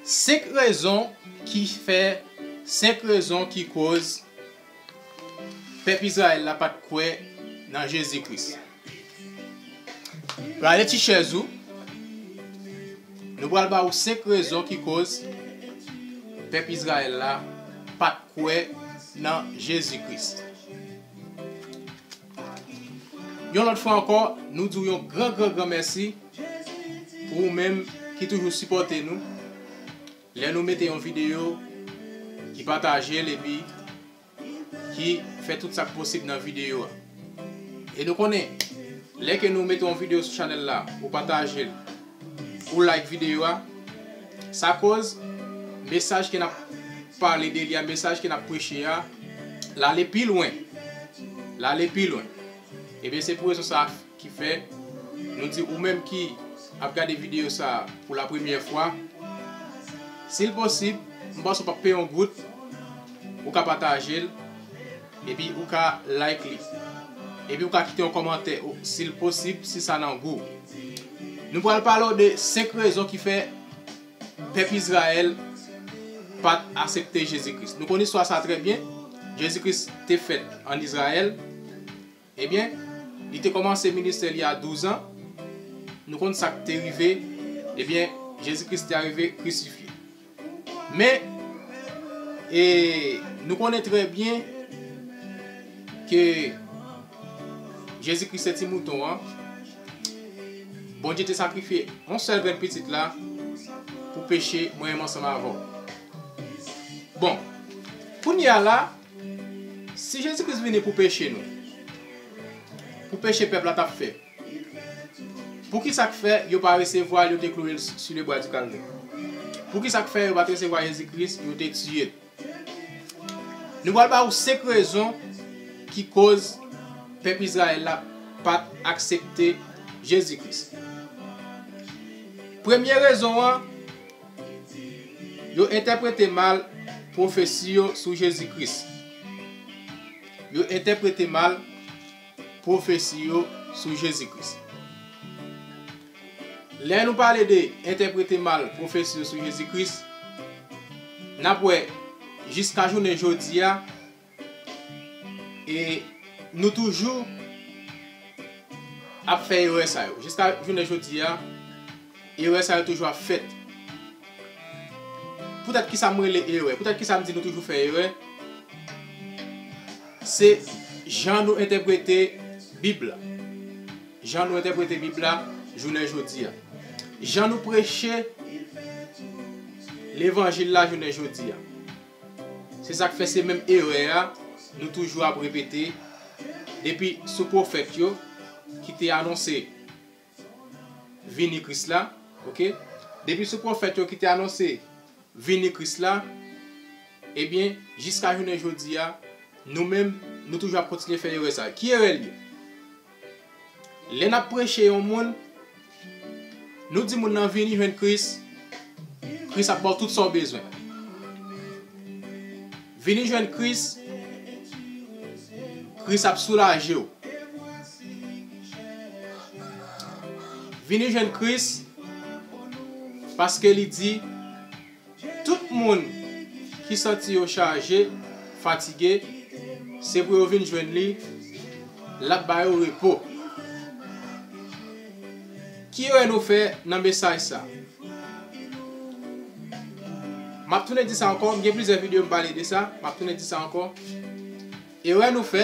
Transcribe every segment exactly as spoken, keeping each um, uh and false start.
Senk rezon ki fè, senk rezon ki koz pèp Izrayèl la pa t kwè nan Jezi Kris. Rale ti chèz ou. Nou pral ba ou senk rezon ki koz pèp Izrayèl la pa t kwè nan Jezi Kris. Yon lòt fwa ankò, nou di w yon gran, gran, gran mèsi pou ou menm ki toujou sipòte nou. Lè nou mete yon videyo, ki pataje l epi ki fè tout sa k posib nan videyo a. E nou konnen, lè ke nou mete yon videyo sou chanèl la, ou pataje l, ou like videyo a, sa koz mesaj ke n ap pale de li a, mesaj ke n ap preche a, l ale pi lwen. L ale pi lwen. Ebyen, se pou rezon sa a ki fè nou di ou menm ki ap gade videyo sa a pou la premyè fwa, si l posib, m panse w p ap peye yon goud, ou ka pataje l, epi ou ka like li. Epi ou ka kite yon kòmantè, ou, si l posib, si sa nan gou w. Nou pral pale w de senk rezon ki fè pèp Izrayèl pa t aksepte Jezi Kris. Nou konn istwa sa trè byen. Jezi Kris te fèt ann Izrayèl. Ebyen, li te kòmanse ministè li a douz an. Nou konn sa k te rive. Ebyen, Jezi Kris te arive krisifye. Men, e, nou konnen trè byen ke Jezi Kris se ti mouton an. Bondye te sakrifye yon sèl grenn pitit la pou peche mwen menm ansanm avè w. Bon, kounye a la, si Jezi Kris vini pou peche nou, pou peche pèp la t ap fè, poukisa k fè yo pa resevwa l, yo te kloure l sur le bois du calvaire? Poukisa k fè yo pa t resevwa Jezi Kris, yo te tiye l? Nou pral ba ou senk rezon ki koz pèp Izrayèl la pa t aksepte Jezi Kris. Premye rezon an, yo entèprete mal pwofesi yo sou Jezi Kris. Yo entèprete mal pwofesi yo sou Jezi Kris. Lè nou pale de entèprete mal pwofesi yo sou Jezi Kris, n ap wè jiska jounen jodi a, e nou toujou ap fè erè sa yo. Jiska jounen jodi a, erè sa yo toujou ap fèt. Poutèt ki sa m rele erè? Poutèt ki sa m di nou toujou fè erè? Se jan nou entèprete Bib la. Jan nou entèprete Bib la jounen jodi a. Jan nou preche levanjil la jounen jodi a. Se sa k fè se menm erè a nou toujou ap repete depi sou pwofèt yo ki te anonse vini Kris la, oke? Depi sou pwofèt yo ki te anonse vini Kris la, ebyen, jiska jounen jodi a, nou menm, nou toujou ap kontinye fè erè sa. Ki erè l ye? Lè n ap preche yon moun, nou di moun nan vini jwenn Kris, Kris ap ba w tout sa w bezwen. Vini jwenn Kris, Kris ap soulaje w. Vini jwenn Kris, paske li di, tout moun ki santi yo chaje, fatige, se pou yo vin jwenn li, l ap ba yo repo. Ki erè nou fè nan mesaj sa? M ap tounen di sa ankò, m gen plizyè videyo m pale de sa, m ap tounen di sa ankò. Erè nou fè,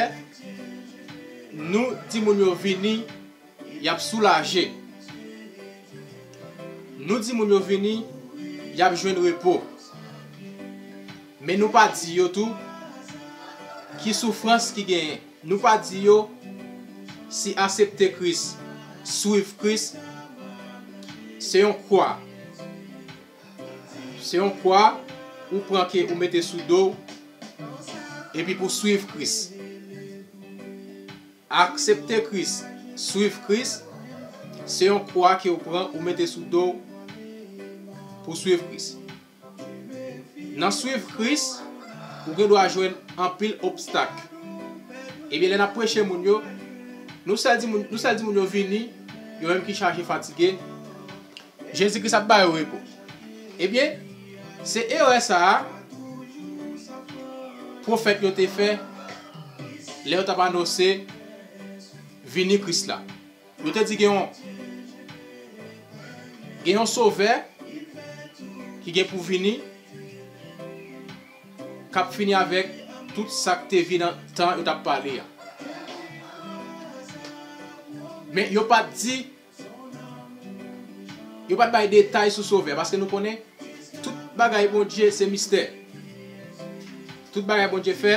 nou di moun yo vini, y ap soulaje. Nou di moun yo vini, y ap jwenn repo. Men nou pa di yo tou ki soufrans ki genyen. Nou pa di yo si aksepte Kris, swiv Kris, se yon kwa. Se yon kwa ou pran ke ou mete sou do w, epi pou swiv Kris. Aksepte Kris, swiv Kris, se yon kwa ke ou pran, ou mete sou do w pou swiv Kris. Nan swiv Kris, ou gen dwa jwenn anpil obstak. Ebyen, lè n ap preche moun yo, nou sèl di moun, nou sèl di moun yo vini, yo menm ki chaje, fatige, Jezi Kris ap ba yo repo. Ebyen, Se erè sa a pwofèt yo te fè lè yo t ap anonse vini Kris la. Yo te di gen yon, gen yon sovè ki gen pou vini, k ap fini avèk tout sa k te vin nan tan yo t ap pale a. Men yo pa t di, yo pa t bay detay sou sovè, paske nou konnen tout bagay Bondye se mistè. Tout bagay Bondye fè,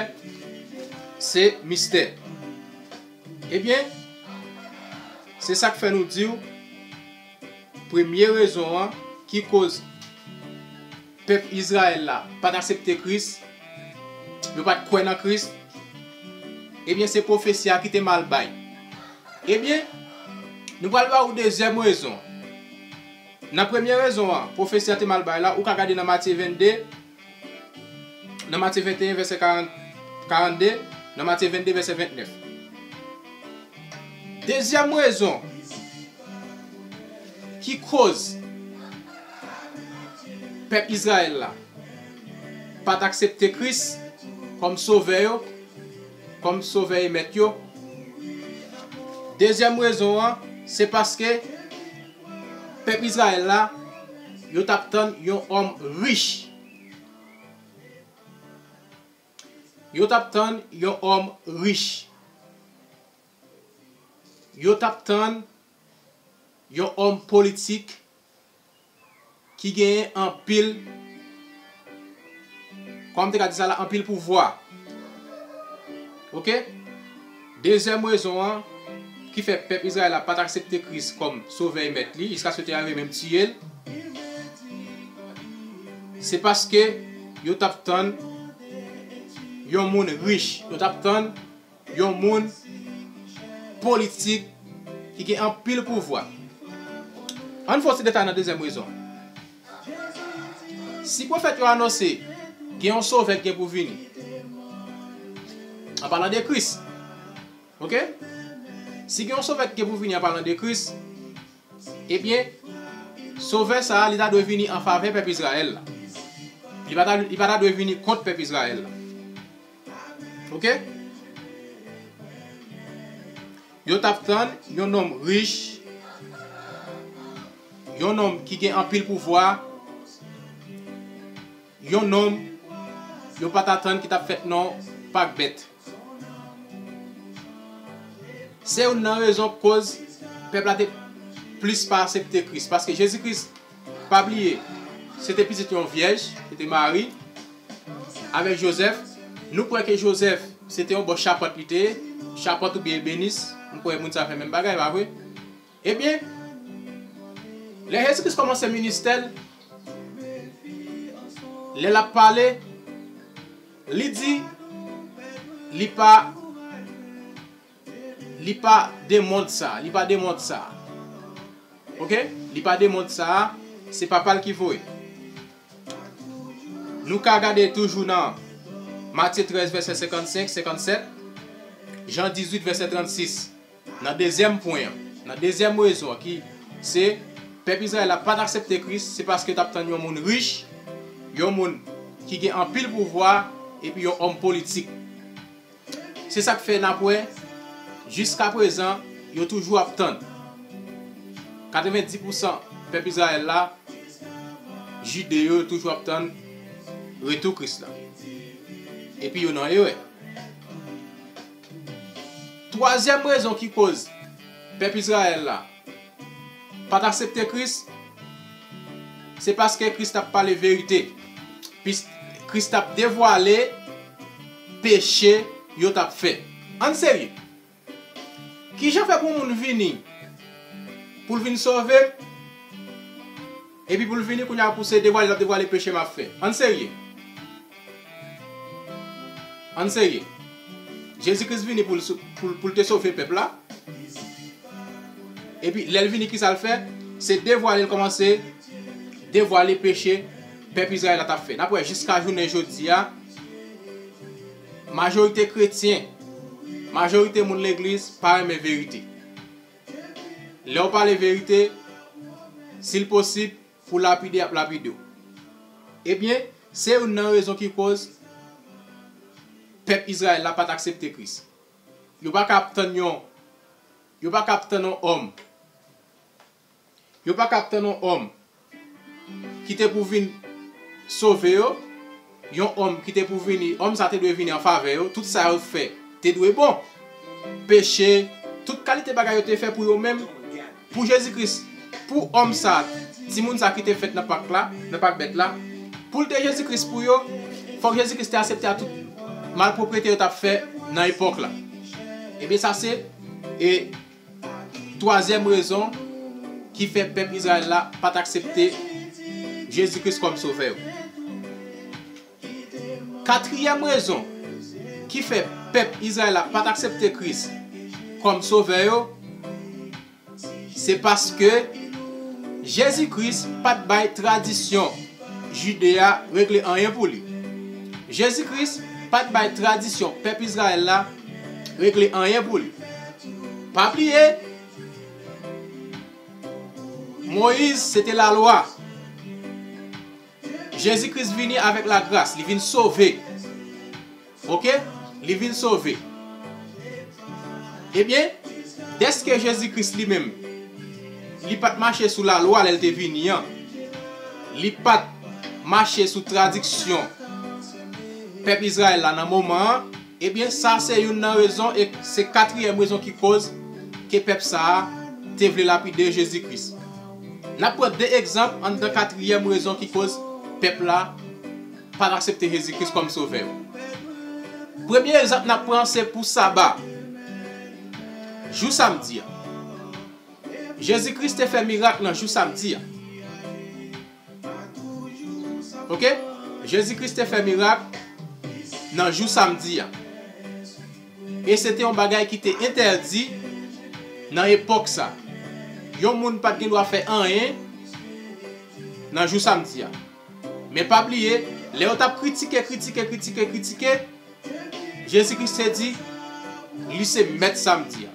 se mistè. Ebyen, se sa k fè nou di w, premye rezon an ki koz pèp Izrayèl la pa t aksepte Kris, yo pa t kwè nan Kris, ebyen, se pwofesi a ki te mal bay. Ebyen, nou pral ba ou dezyèm rezon. Nan premye rezon an, pwofesi a te mal bay la, ou ka gade nan Matye vennde, nan Matye venteyen, vèsè karant, karannde, nan Matye vennde, vèsè ventnèf. Dezyèm rezon ki koz pèp Izrayèl la pa t aksepte Kris kòm sovè yo, kòm sovè e mèt yo. Dezyèm rezon an, se paske pèp Izrayèl la, yo t ap tann yon òm rich. Yo t ap tann yon òm rich. Yo t ap tann yon òm politik ki genyen anpil, kòman m te ka di sa la, anpil pouvwa. Oke? Dezyèm rezon an ki fè pèp Izrayèl la pa t aksepte Kris kòm sovè e mèt li, jiskaske yo te arive menm tiye l, se paske yo t ap tann yon moun rich, yo t ap tann yon moun politik ki gen anpil pouvwa. Ann fè yon ti detay nan dezyèm rezon. Si pwofèt yo anonse gen yon sovè ki gen pou vini, an palan de Kris, oke? Si gen yon sovè ki gen pou vini an palan de Kris, ebyen, sovè sa a, li ta dwe vini an favè pèp Izrayèl la. Li pa ta, li pa ta dwe vini kont pèp Izrayèl la. Oke? Yo t ap tann yon nonm rich, yon nonm ki gen anpil pouvwa, yon nonm yo pa t atann ki t ap fèt nan yon pak bèt. Se youn nan rezon k koz pèp la te plis pa aksepte Kris. Paske Jezi Kris, pa bliye, se te pitit yon vyèj, se te Mari, avèk Jozèf. Nou kwè ke Jozèf, se te yon bò chapant li te ye, chapant oubyen ebenis. Nou kwè moun sa fè menm bagay, pa vre? Ebyen, lè Jezi Kris kòmanse ministè l, lè l ap pale, li di, li pa, li pa de mond sa, li pa de mond sa. Oke? Li pa de mond sa, se Papa l ki voye. Nou ka gade toujou nan Matye trèz, vèsè senkannsenk, senkannsèt, Jan dizuit, vèsè trannsis. Nan dezyèm pwen an, nan dezyèm rezon an ki se pèp Izrayèl la pa t aksepte Kris, se paske yo t ap tann yon moun rich, yon moun ki gen anpil pouvwa, epi yon òm politik. Se sa k fè n ap wè, jiska prezan, yo toujou ap tann. Katrevenndis pousan pèp Izrayèl la, Jide yo, yo toujou ap tann retou Kris la. Epi yo nan erè. Twazyèm rezon ki koz pèp Izrayèl la pa t aksepte Kris, se paske Kris t ap pale verite. Pis-, Kris t ap devwale peche yo t ap fè. Ann serye. Kijan fè pou yon moun vini pou l vin sove m, epi pou l vini kounye a pou se devwale l ap devwale peche m ap fè? Ann serye. Ann serye. Jezi Kris vini pou l sou-, pou l, pou l te sove pèp la. Epi lè l vini, kisa l fè? Se devwale l kòmanse devwale peche pèp Izrayèl la t ap fè. N ap wè jiska jounen jodi a, majorite kretyen, majorite moun legliz pa renmen verite. Lè w pale verite, si l posib, pou lapide, y ap lapide w. Ebyen, se youn nan rezon ki koz pèp Izrayèl la pa t aksepte Kris. Yo pa ka ap tann yon, yo pa ka ap tann yon òm. Yo pa ka ap tann yon òm ki te pou vin sove yo, yon òm ki te pou vini, òm sa te dwe vini an favè yo, tout sa yo fè te dwe bon. Peche, tout kalite bagay yo te fè pou yo menm, pou Jezi Kris, pou òm sa, timoun sa ki te fèt nan Pak la, nan Pak bèt la, pou l te Jezi Kris pou yo, fòk Jezi Kris te aksepte a tout malpwoprete yo t ap fè nan epòk la. Ebyen, sa se, e, twazyèm rezon ki fè pèp Izrayèl la pa t aksepte Jezi Kris kòm sovè yo. Katriyèm rezon ki fè pèp Izrayèl la pa t aksepte Kris kòm sovè yo, se paske Jezi Kris pa t bay tradisyon Jide a regle anyen pou li. Jezi Kris pa t bay tradisyon pèp Izrayèl la regle anyen pou li. Pa bliye, Moyiz se te lalwa. Jezi Kris vini avèk lagras, li vin sove. Oke? Li vin sove. Ebyen, dèske Jezi Kris li menm, li pa t mache sou lalwa lè l te vini an, li pa t mache sou tradiksyon pèp Izrayèl la nan moman an, ebyen, sa se youn nan rezon, e se katriyèm rezon ki koz ke pèp sa a te vle lapide Jezi Kris. N ap pran de egzanp anndan katriyèm rezon ki koz pèp la pa t aksepte Jezi Kris kòm sovè yo. Premye egzanp n ap pran se pou Saba, jou samdi a. Jezi Kris te fè mirak nan jou samdi a. Oke? Jezi Kris te fè mirak nan jou samdi a. E se te yon bagay ki te entèdi nan epòk sa. Yon moun pa t gen dwa fè anyen nan jou samdi a. Men pa bliye, lè yo t ap kritike, kritike, kritike, kritike, Jezi Kris te di, li se mèt samdi a.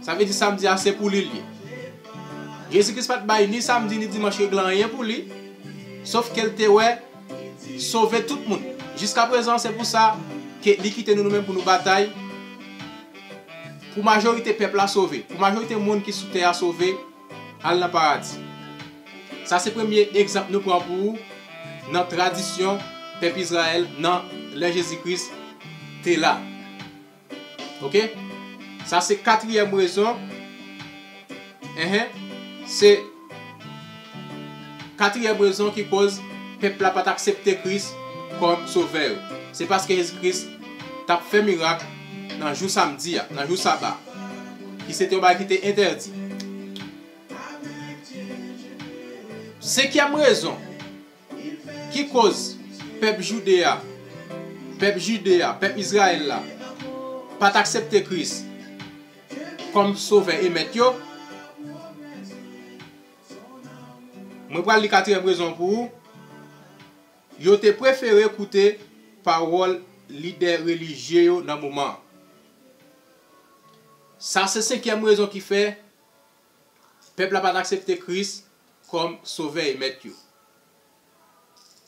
Sa vle di samdi a se pou li l ye. Jezi Kris pa t bay ni samdi ni dimanch regle anyen pou li, sof ke l te wè sove tout moun. Jiskaprezan, se pou sa ke li kite nou, nou menm pou nou batay pou majorite pèp la sove, pou majorite moun ki sou tè a sove, al nan paradi. Sa se premye egzanp nou pran pou ou nan tradisyon pèp Izrayèl nan lè Jezi Kris te la. Oke? Sa se katriyèm rezon. Enhen. Se katriyèm rezon ki koz pèp la pa t aksepte Kris kòm sovè yo. Se paske Jezi Kris t ap fè mirak nan jou samdi a, nan jou saba, ki se te yon bagay ki te entèdi. Senkyèm rezon ki koz pèp Jide a, pèp Jide a, pèp Izrayèl la, pa t aksepte Kris kòm sovè e mèt yo, mwen pral li katriyèm rezon pou ou, yo te prefere koute pawòl lidè relijye yo nan moman an. Sa se senkyèm rezon ki fè pèp la pa t aksepte Kris kòm sovè e mèt yo.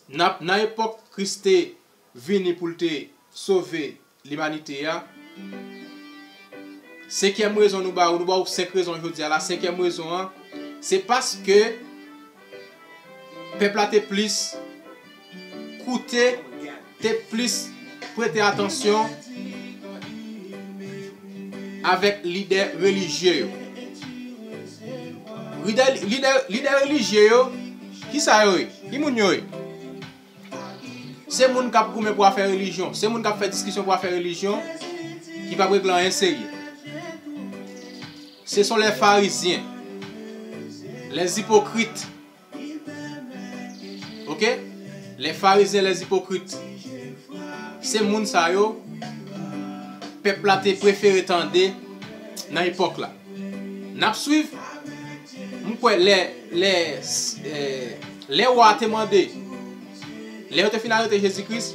Nan, nan epòk Kris te vini pou l te sove limanite a, senkyèm rezon nou ba ou, nou ba ou senk rezon jodi a la, senkyèm rezon an, se paske pèp la te plis koute, te plis prete atansyon avèk lidè relijye yo. Lidè, lidè, lidè relijye yo, ki sa yo ye? Ki moun yo ye? Se moun k ap goumen pou afè relijyon. Se moun k ap fè diskisyon pou afè relijyon ki p ap regle anyen serye. Ce sont les pharisiens, les hypocrites. Oke? Les pharisiens, les hypocrites. Se moun sa yo, pèp la te prefere tande nan epòk la. N ap swiv, m kwè lè, lè, eh, lè wa a te mande, lè yo te fin arete Jezi Kris,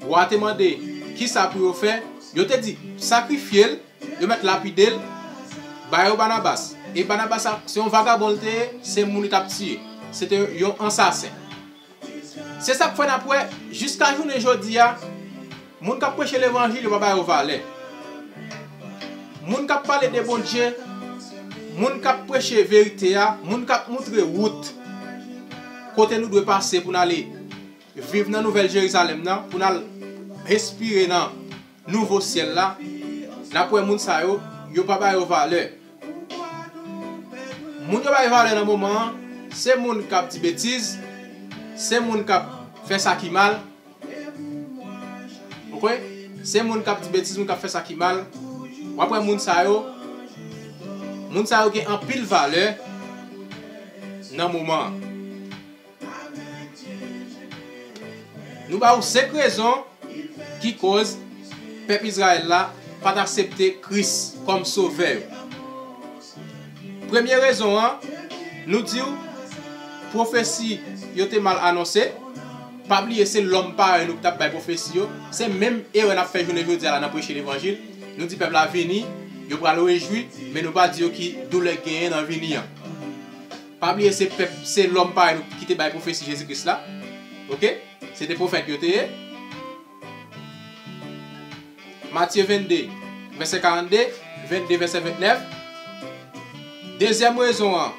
wa a te mande kisa pou yo fè, yo te di, sakrifye l, yo mèt lapide l, ba yo Banabas. E Banabas se yon vagabon l te ye, se moun li t ap tiye. Se te yon ansasen. Se sa k fè n ap wè, jiska jounen jodi a, moun k ap preche levanjil yo pa ba yo valè. Moun k ap pale de Bondye, moun k ap preche verite a, moun k ap moutre wout kote nou dwe pase pou n ale viv nan Nouvèl Jerizalèm nan, pou n al respire nan nouvo syèl la, n ap wè moun sa yo, yo pa ba yo valè. Moun yo bay valè nan moman an, se moun k ap di betiz, se moun k ap fè sa ki mal. Oke? Se moun k ap di betiz, moun k ap fè sa ki mal. W ap wè moun sa yo, moun sa yo gen anpil valè nan moman an. Nou ba ou senk rezon ki koz pèp Izrayèl la pa t aksepte Kris kòm Sovè yo. Premye rezon an, nou di w, pwofesi yo te mal anonse. Pa bliye, se lòm parèy nou ki t ap bay pwofesi yo. Se menm erè n ap fè jounen jodi a la nan preche levanjil. Nou di pèp la vini, yo pral rejwi, men nou pa di yo ki doulè k genyen nan vini an. Pa bliye, se pèp, se lòm parèy nou ki te bay pwofesi Jezi Kris la. Oke? Se te pwofèt yo te ye. Matye vennde, vèsè karannde, vennde, vèsè vennèf. Dezyèm rezon an,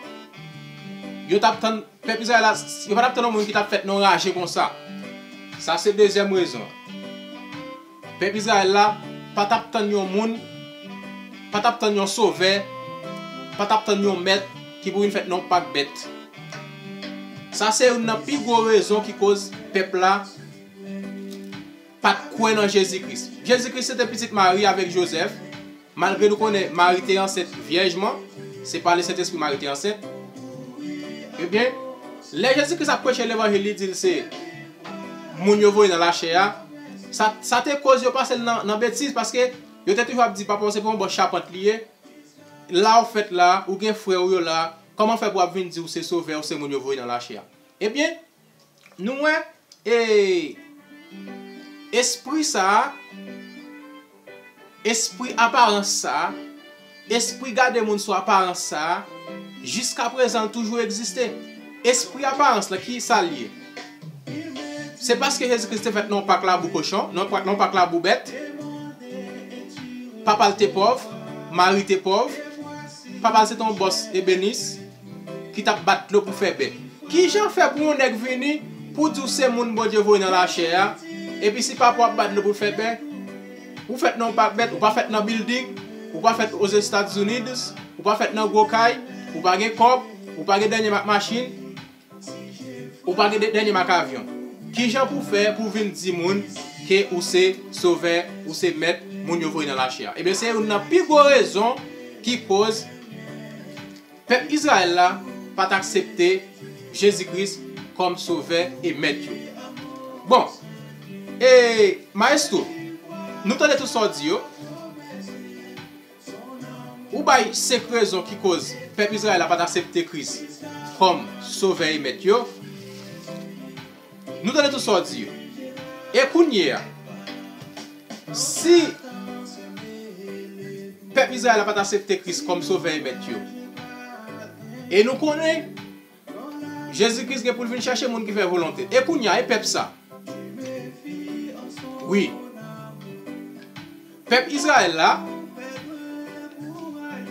yo t ap tann, pèp Izrayèl la, yo pa t ap tann yon moun ki t ap fèt nan yon raje konsa. Sa se dezyèm rezon an. Pèp Izrayèl la pa t ap tann yon moun, pa t ap tann yon sovè, pa t ap tann yon mèt ki pou vin fèt nan yon pak bèt. Sa se youn nan pi gwo rezon ki koz pèp la pa t kwè nan Jezi Kris. Jezi Kris se te pitit Mari avèk Jozèf. Malgre nou konnen Mari te ansent vyèjman, se pa Lesentespri Mari te ansent. Ebyen, lè Jezi Kris ap preche levanjil, li di l se moun yo voye nan lachè a. Sa, sa te koz yo pase l nan, nan betiz, paske yo te toujou ap di, "Papa w se pa yon bò chapant li ye. La w fèt la, ou gen frè w yo la, kòman fè pou w ap vin di w se sovè, ou se moun yo voye nan lachè a?" Ebyen, nou wè, e, espri sa a, espri aparans sa a, espri gade moun sou aparans sa a, jiska prezan l toujou egziste. Espri aparans la, ki sa l ye? Se paske Jezi Kris te fèt nan yon pak labou kochon, nan yon pak, nan yon pak labou bèt. Papa l te pòv, Mari te pòv. Papa l se te yon bòs ebenis ki t ap bat dlo pou fè bè. Kijan fè pou yon nèg vini pou di w se moun Bondye voye nan lachè a, epi si papa w ap bat dlo pou l fè bè, ou fèt nan yon pak bèt, ou pa fèt nan bilding, ou pa fèt Ozestatizini, ou pa fèt nan gwo kay, ou pa gen kòb, ou pa gen dènye mak machin, ou pa gen de-, dènye mak avyon. Kijan pou fè pou vin di moun ke ou se sovè, ou se mèt, moun yo voye nan lachè a? Ebyen, se youn nan pi gwo rezon ki koz pèp Izrayèl la pa t aksepte Jezi Kris kòm sovè e mèt yo. Bon, e, Maestro, nou tande tout sa w di yo. Ou bay senk rezon ki koz pèp Izrayèl la pa t aksepte Kris kòm sovè e mèt yo. Nou tande tout sa w di yo. E kounye a, si pèp Izrayèl la pa t aksepte Kris kòm sovè e mèt yo, e nou konnen Jezi Kris gen pou l vin chèche moun ki fè volonte l. E kounye a, e pèp sa? Wi. Pèp Izrayèl la,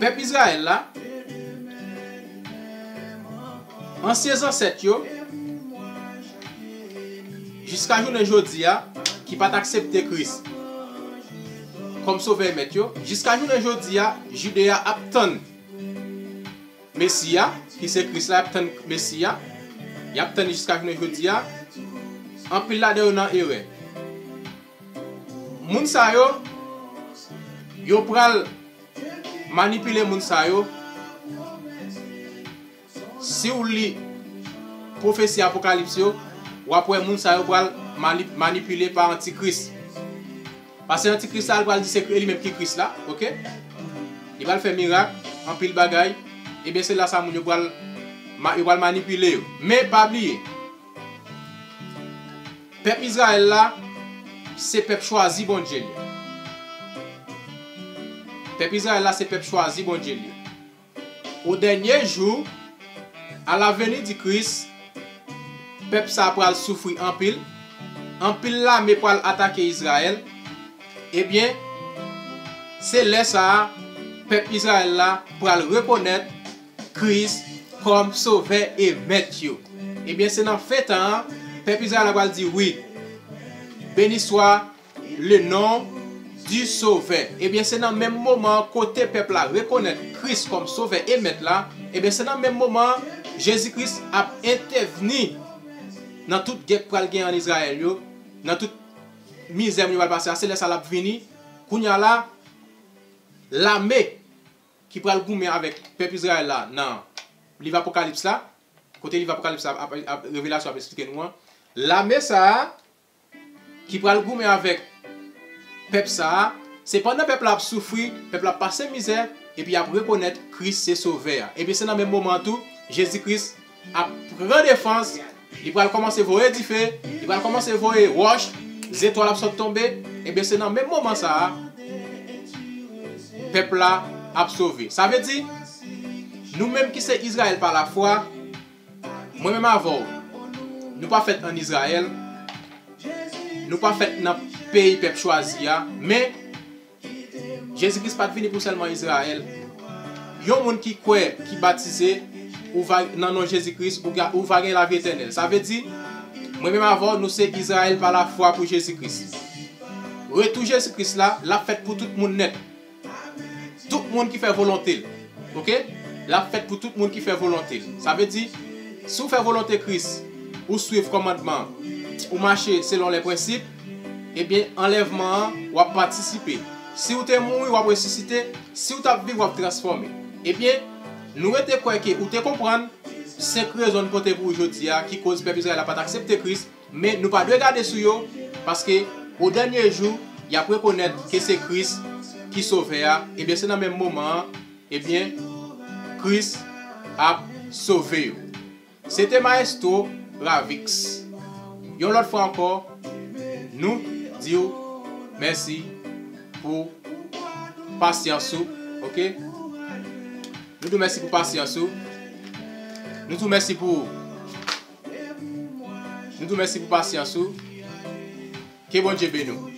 pèp Izrayèl la, ansyen zansèt yo, jiska jounen jodi a, ki pa t aksepte Kris kòm sovè e mèt yo, jiska jounen jodi a, Jide a ap tann Mesi a, ki se Kris la, y ap tann Mesi a, y ap tann li jiska jounen jodi a, anpil ladan yo nan erè. Moun sa yo, yo pral manipile moun sa yo. Si w li pwofesi Apokalips yo, w ap wè moun sa yo pral mani-, manipile pa antikris. Paske antikris la, li pral di se li menm ki Kris la, oke? Li pral fè mirak, anpil bagay. Ebyen, se la sa moun yo pral, ma-, yo pral manipile yo. Men, pa bliye, pèp Izrayèl la, se pèp chwazi Bondye l ye. Pèp Izrayèl la, se pèp chwazi Bondye l ye. Au dernier jour, à la venue du Christ, pèp sa a pral soufri anpil, anpil lame pral atake Izrayèl, ebyen, se lè sa a, pèp Izrayèl la pral rekonèt Kris kòm Sovè e Mèt yo. Ebyen, se nan fen tan an, pèp Izrayèl la pral di, wi, béni soit le nom du Sauveur. Ebyen, se nan menm moman an kote pèp la rekonèt Kris kòm Sovè e Mèt la, ebyen, se nan menm moman an Jezi Kris ap entèvni nan tout gè k pral gen ann Izrayèl yo, nan tout mizè moun yo pral pase a, se lè sa l ap vini. Kounye a la, lame ki pral goumen avèk pèp Izrayèl la nan liv Apokalips la, kote liv Apokalips la, ap, ap, Revelasyon ap eksplike nou an, lame sa a ki pral goumen avèk pèp sa a, se pandan pèp la ap soufri, pèp la ap pase mizè, epi y ap rekonèt Kris se Sovè a. Epi se nan menm moman an tou, Jezi Kris ap pran defans, li pral kòmanse voye dife, li pral kòmanse voye wòch, zetwal ap sot tonbe, ebyen se nan menm moman sa a, pèp la ap sove. Sa vle di, nou menm ki se Izrayèl pa lafwa, mwen menm avè w, nou pa fèt ann Izrayèl, nou pa fèt nan peyi pèp chwazi a, men Jezi Kris pa t vini pou sèlman Izrayèl. Yon moun ki kwè, ki batize, ou va, nan non Jezi Kris, ou, ga- ou va gen lavi etènèl. Sa vle di, mwen menm avè w, nou se Izrayèl pa lafwa pou Jezi Kris. Retou Jezi Kris la, l ap fèt pou tout moun nèt. Tout moun ki fè volonte l. Oke? L ap fèt pou tout moun ki fè volonte l. Sa vle di, si w fè volonte Kris, ou swiv kòmandman, ou mache selon lè prensip, ebyen, anlèvman an, w ap patisipe. Si w te mouri, w ap resisite. Si w t ap viv, w ap transfòme. Ebyen, nou rete kwè ke ou te konprann senk rezon n pote pou ou jodi a ki koz pèp Izrayèl la pa t aksepte Kris, men nou pa dwe gade sou yo, paske o dènye jou, y ap rekonèt ke se Kris ki Sovè a, ebyen, se nan menm moman an, ebyen, Kris ap sove yo. Se te Maestro Ravix. Yon lòt fwa ankò, nou di w mèsi pou pasyans ou, oke? Nou di w mèsi pou pasyans ou. Nou di w mèsi pou, nou di w mèsi pou pasyans ou. Ke Bondye beni w.